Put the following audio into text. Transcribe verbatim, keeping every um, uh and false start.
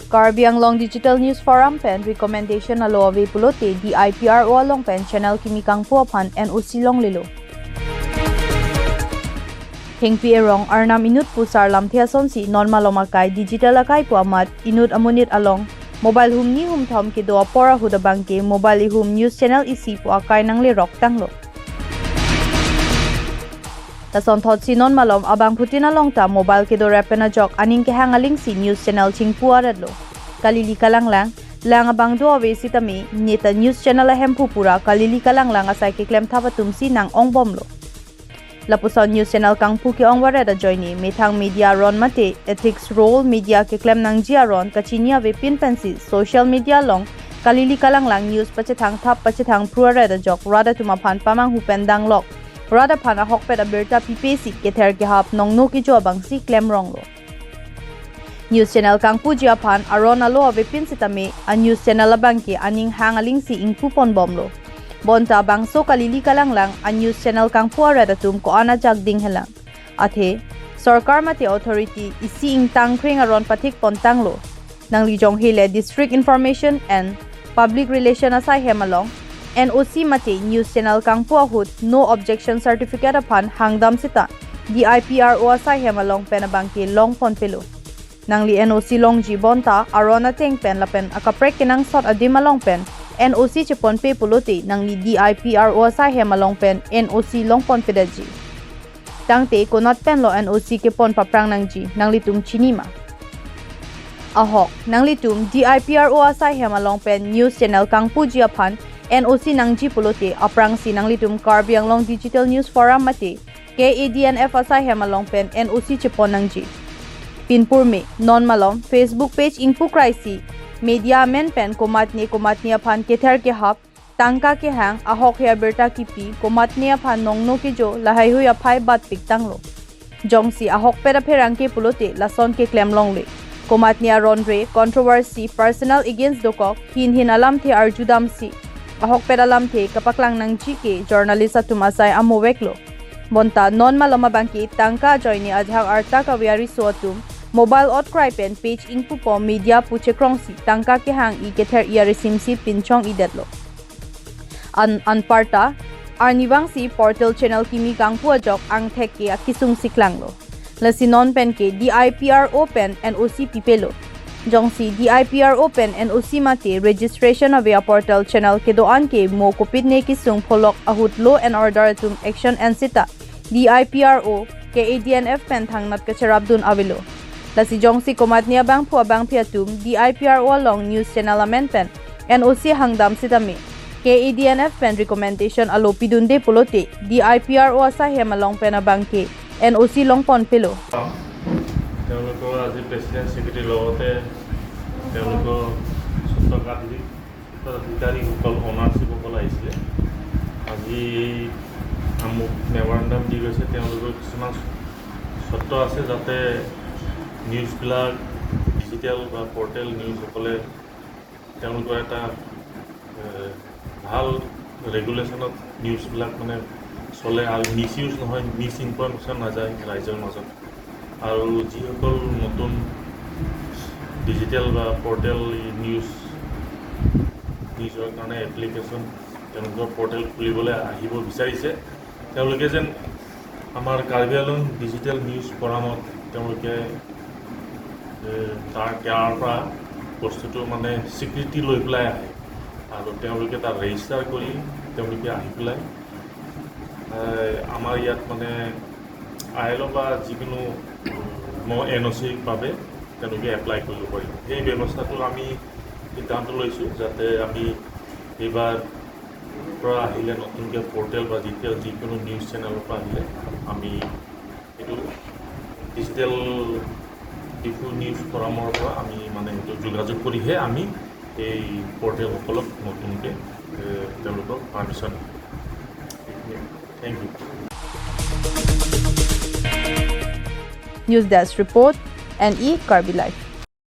Karbi Anglong Digital News Forum pen recommendation alo ave pulote D I P R O along pen channel kimi kangpu aphan N O C longlelo. Thengpi erong Arnam inut pusar lamthe asonsi non malom akai digital akai pu amat inut amonit along mobile humni humthom kedo apor ahut abangke mobile ihum news channel isi pu akai nanglerok tanglo. Lasonthotsi non malom abangphutin along ta mobile kedo rap pen ajok aning kehang alingsi news channel chingpu aretlo. Kalili kalanglang, lang abang do ave sitame, neta news channel ahemphu pura kalili kalanglang asai keklem thap atumsi nang-ongbomlo. Lapuson news channel kangpu ke-ong varet ajoine, methang media aron mate, ethics role media keklem nangji aron kachini avepin pensi, social media along, kalili kalanglang news pachethang thap pachethang phru aret ajok, rat atum aphan pamanghu pen danglok. Rat aphan ahokpet abirta pipesi kether kehap nongno kejo abangsi klemronglo. News channel kangpuji aphan aron alo avepin sitame a news channel abangke aning hang alingsi ingpuponbomlo. Bonta bangso kalili kalanglang a news channel kangpu aret atum ko-an ajak dinghelang. Athe, sorkar mate authority isi ingtang kreng aron pathikpon tanglo. Nangli jonghe le District Information and Public Relation asai hem along, N O C mate news channel kangpu ahut no objection certificate aphan hangdam seta D I P R O asai hem along pen abangke longponpelo. Nangli N O C longji bonta aron ateng pen lapen akaprek kenangsot adim along pen N O C cheponpe pulote nangli D I P R O asai hem along pen N O C longponpedetji. Tangte konat penlo N O C kepon paprang nangji, nanglitum chini ma? Ahok, nanglitum D I P R O asai hem along pen news channel kangpuji aphan N O C nangji pulote aphrangsi nanglitum Karbi Anglong Digital News Forum mate K A D N F asai hem along pen N O C chepon nangji. Pinpur me, non malom, Facebook page ingpu kraisi, media amen pen komatne komatne aphan kether kehap, tangka kehang, ahokhe abirta kipi, komatne aphan nongno kejo, lahaihui aphai batpik tanglo. Jongsi ahokpet apherangke pulote lason keklem longle. Komatne aron re, controversy, personal against dokok, hin hin alamthe arjudamsi ahokpet alamthe kapaklang nangji ke journalist atum asai amo veklo. Bonta non malom abangke tangka ajoine ajahak arta kave ariso atum mobile otkrai pen page ingpupo media pu chekrongsi tangka kehang-i kether-i arisimsi pinchong-idetlo. An, anparta, arnivangsi portal channel kimi kangpu ajok angthek ke akisungsi klanglo. Lasi non pen ke D I P R O pen N O C pipelo. Jongsi D I P R O pen N O C mate registration ave aportal channel kedo-an ke mo kopitne kisung pholok ahut law and order atum action en seta D I P R O, K A D N F pen thangnat kacherapdun avelo. Lasi jongsi komatne abangphu abangphi atum D I P R O along news channel amen pen N O C hangdam sitame K A D N F pen recommendation alo pidunde pulote D I P R O asai hem along pen abangke N O C longponpelo. তেওঁলোকৰ আজি প্ৰেচিডেণ্ট ছেক্ৰেটাৰীৰ লগতে তেওঁলোকৰ স্বত্বাধিকাৰী, স্বত্বাধিকাৰীসকল, অনাৰশ্বিপসকল আহিছিলে। আজি এই আমুক মেমৰেণ্ডাম দি গৈছে, তেওঁলোকৰ কিছুমান চৰ্ত আছে যাতে নিউজবিলাক ডিজিটেল বা পৰ্টেল নিউজসকলে তেওঁলোকৰ এটা, এ, ভাল ৰেগুলেশ্যনত নিউজবিলাক মানে চলে আৰু মিছ ইউজ নহয়, মিছ ইনফৰমেশ্যন নাযায় ৰাইজৰ মাজত। আৰু যিসকল নতুন ডিজিটেল বা পৰ্টেল নিউজ, নিউজৰ কাৰণে এপ্লিকেশ্যন তেওঁলোকৰ পৰ্টেল খুলিবলৈ আহিব বিচাৰিছে, তেওঁলোকে যেন আমাৰ কাৰ্বি আংলং ডিজিটেল নিউজ ফৰামত তেওঁলোকে, এ, তাৰ, তাৰ পৰা বস্তুটো মানে স্বীকৃতি লৈ পেলাই আহে আৰু তেওঁলোকে তাত ৰেজিষ্টাৰ কৰি তেওঁলোকে আহি পেলাই, এ, আমাৰ ইয়াত মানে আই এল অ' বা যিকোনো মই এন অ' চিৰ বাবে তেওঁলোকে এপ্লাই কৰিব পাৰিব। সেই ব্যৱস্থাটো আমি সিদ্ধান্ত লৈছোঁ যাতে আমি এইবাৰ পৰা আহিলে নতুনকৈ পৰ্টেল বা যেতিয়া যিকোনো নিউজ চেনেলৰ পৰা আহিলে আমি এইটো ডিজিটেল ডিফু নিউজ ফৰামৰ পৰা আমি মানে সেইটো যোগাযোগ কৰিহে আমি এই পৰ্টেলসকলক নতুনকৈ, এ, তেওঁলোকক পাৰ্মিশ্যন দিম। Thank you. News Desk Report, N E Karbi Live.